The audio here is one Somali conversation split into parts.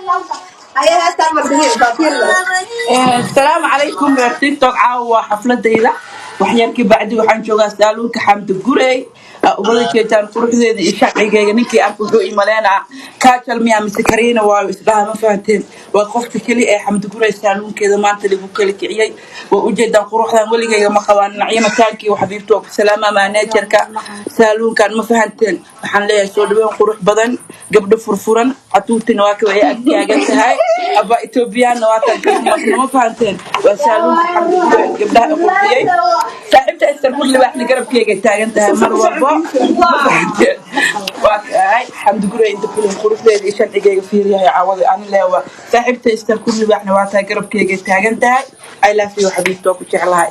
Haye, heestaan marka. Asalaamu calaykum reer TikTok. Caawa waa xafladayda. Waxyarkii bacdi waxaan joogaa saaluunka Xamdi Gurey. Aa ubada jeedaan quruxdeeda iyo shacbigeyga. Ninkii arka wuxuu imaleenaa Kaajal miyaa mise Kariina waayo, isdhaha. Ma fahanteen? Waa qofta keli ee Xamdi Gurey saaluunkeeda maanta lagu kala kiciyey. Waa ujeedaan quruxdan weligeyga ma qabaan. Naciima taankii xabiibta waa ku salaama, managerka saaluunkan. Ma fahanteen? Waxaan leeyahay soo dhaweyn qurux badan, gabdho furfuran, catuurtina waa ka ay ag taagan tahay, aba Ethoobiyaanna waa tan. Ma fahanteen? Waa saaluunka Xamdi Gurey, gabdhaha i qurxiyey. Saaxiibta Esther kulli waxna garabkeyga taagan tahay mar walbo. Ma fahanteen? Waa kaay Xamdi Gurey inta kulin quruxdeeda iyo sharcigeyga fiiriyahay caawada. Ani leewa saaxiibta Esther kulli waxna waa tahay, garabkeyga taagan tahay. I love you xabiibta, waa ku jeclahay.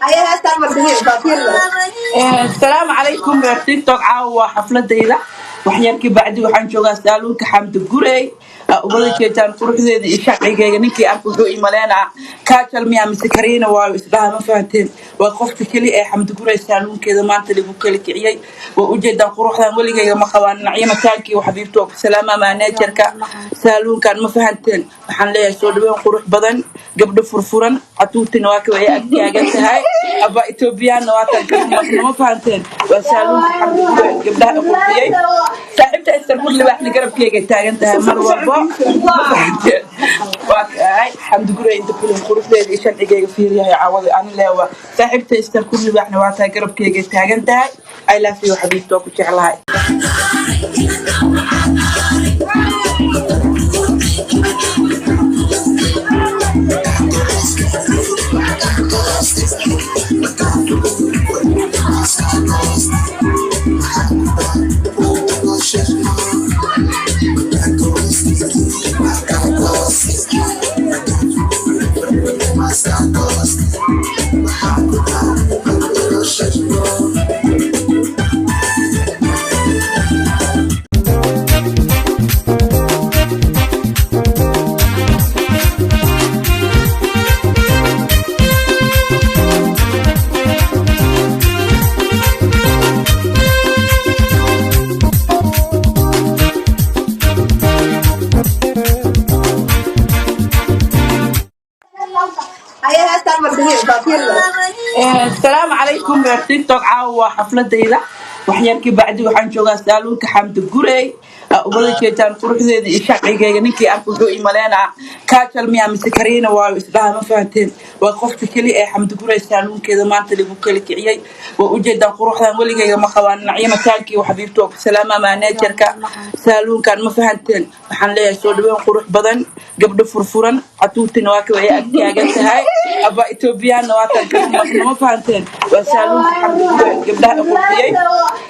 Haye, heestaan marka. Asalaamu calaykum reer TikTok. Caawa waa xafladayda. Waxyarkii bacdi waxaan joogaa saaluunka Xamdi Gurey. Aa ubada jeedaan quruxdeeda iyo shacbigeyga. Ninkii arka wuxuu imaleenaa Kaajal miyaa mise Kariina waayo, isdhaha. Ma fahanteen? Waa qofta keli ee Xamdi Gurey saaluunkeeda maanta lagu kala kiciyey. Waa ujeedaan quruxdan weligeyga ma qabaan. Naciima taankii xabiibta waa ku salaama, managerka saaluunkan. Ma fahanteen? Waxaan leeyahay soo dhaweyn qurux badan, gabdho furfuran, catuurtina waa ka ay ag taagan tahay, aba Ethoobiyaanna waa tan. Ma fahanteen? Waa saaluunka Xamdi Gurey, gabdhaha i qurxiyey. Saaxiibta Esther kulli waxna garabkeyga taagan tahay mar walbo. Ma fahanteen? Waa kaay Xamdi Gurey inta kulin quruxdeeda iyo sharcigeyga fiiriyahay caawada. Ani leewa saaxiibta Esther kulli waxna waa tahay, garabkeyga taagan tahay. I love you xabiibta, waa ku jeclahay. Haye, heestaan marka. Asalaamu calaykum reer TikTok. Caawa waa xafladayda. Waxyarkii bacdi waxaan joogaa saaluunka Xamdi Gurey. Aa ubada jeedaan quruxdeeda iyo shacbigeyga. Ninkii arka wuxuu imaleenaa Kaajal miyaa mise Kariina waayo, isdhaha. Ma fahanteen? Waa qofta keli ee Xamdi Gurey saaluunkeeda maanta lagu kala kiciyey. Waa ujeedaan quruxdan weligeyga ma qabaan. Naciima taankii xabiibta waa ku salaama, managerka saaluunkan. Ma fahanteen? Waxaan leeyahay soo dhaweyn qurux badan, gabdho furfuran, catuurtina waa ka ay ag taagan tahay, aba Ethoobiyaanna waa tan. Ma fahanteen? Waa saaluunka Xamdi Gurey, gabdhaha i qurxiyey.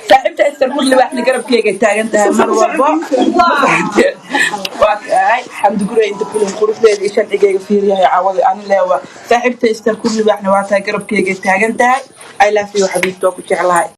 Saaxiibta Esther kulli waxna garabkeyga taagan tahay mar walbo. Ma fahanteen? Waa kaay Xamdi Gurey inta kulin quruxdeeda iyo sharcigeyga fiiriyahay caawada. Ani leewa saaxiibta Esther kulli waxna waa tahay, garabkeyga taagan tahay. I love you xabiibta, waa ku jeclahay.